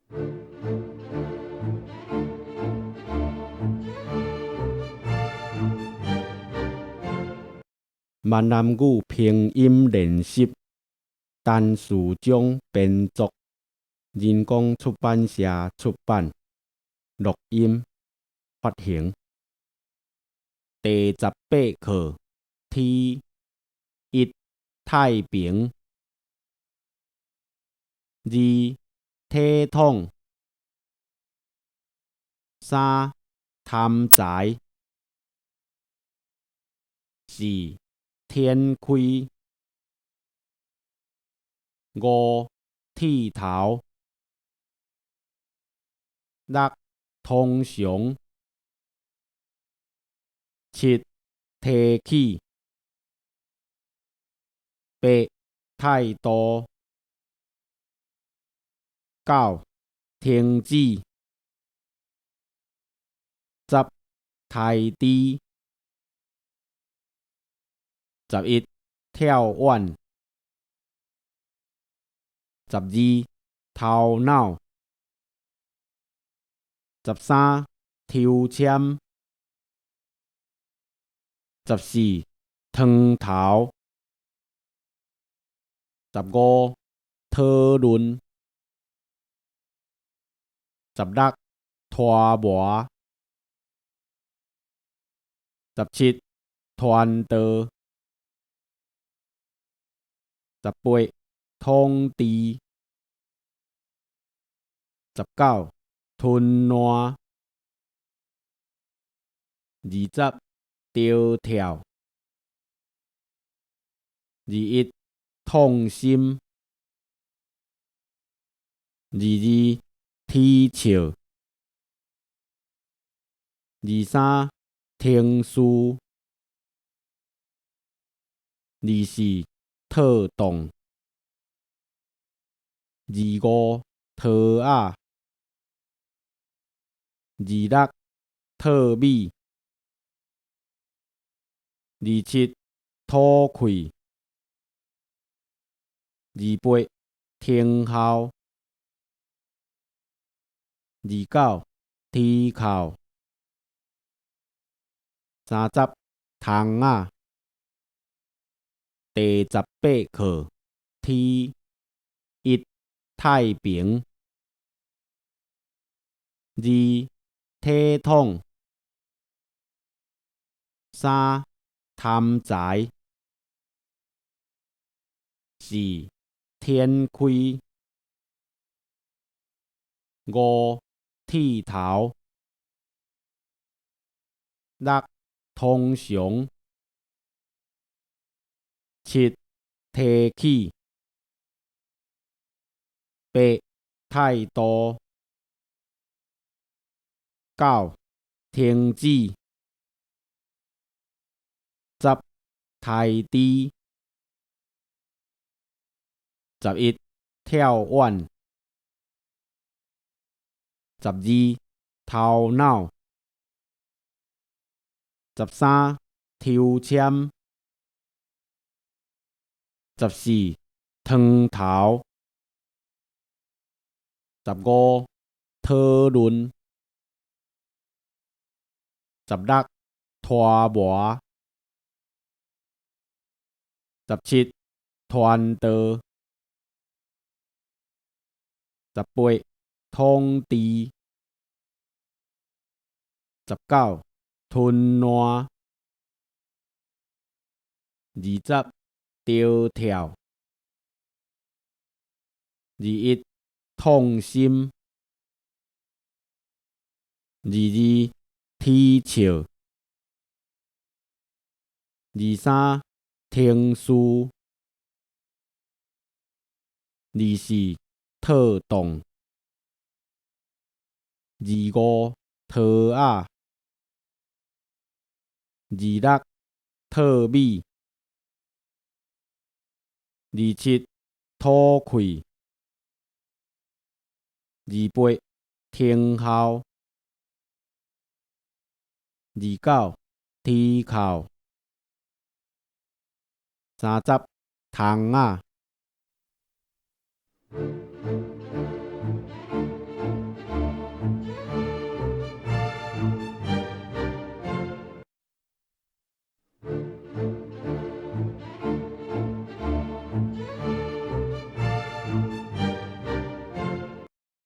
閩南語拼音練習，陳士章編作，人工出版社出版，錄音發行。第18課，天一太平，二體統，三貪財，四天開，五剃頭，六通常，七提起，八態度，九停止，十刣豬，11跳遠，12頭腦，13抽籤，14湯頭，15討論，16拖磨，17傳導，18統治，19吞爛，20著跳，21痛心，22啼笑，23停事，24套動，25桃仔，26套米，27吐氣，28停候，29啼哭，30窗仔。第18課，天一太平，二體統，三貪財，四天開，五剃頭，六通常，七提起，八態度，九停止，十刣豬，11跳遠，12頭腦，13抽籤，14湯頭，15討論，16拖磨，17傳導，18統治，19吞爛，20著跳，21痛心，22啼笑，23停事，24套動，25桃仔，26套米，27吐氣，28停候，29啼哭，30窗仔。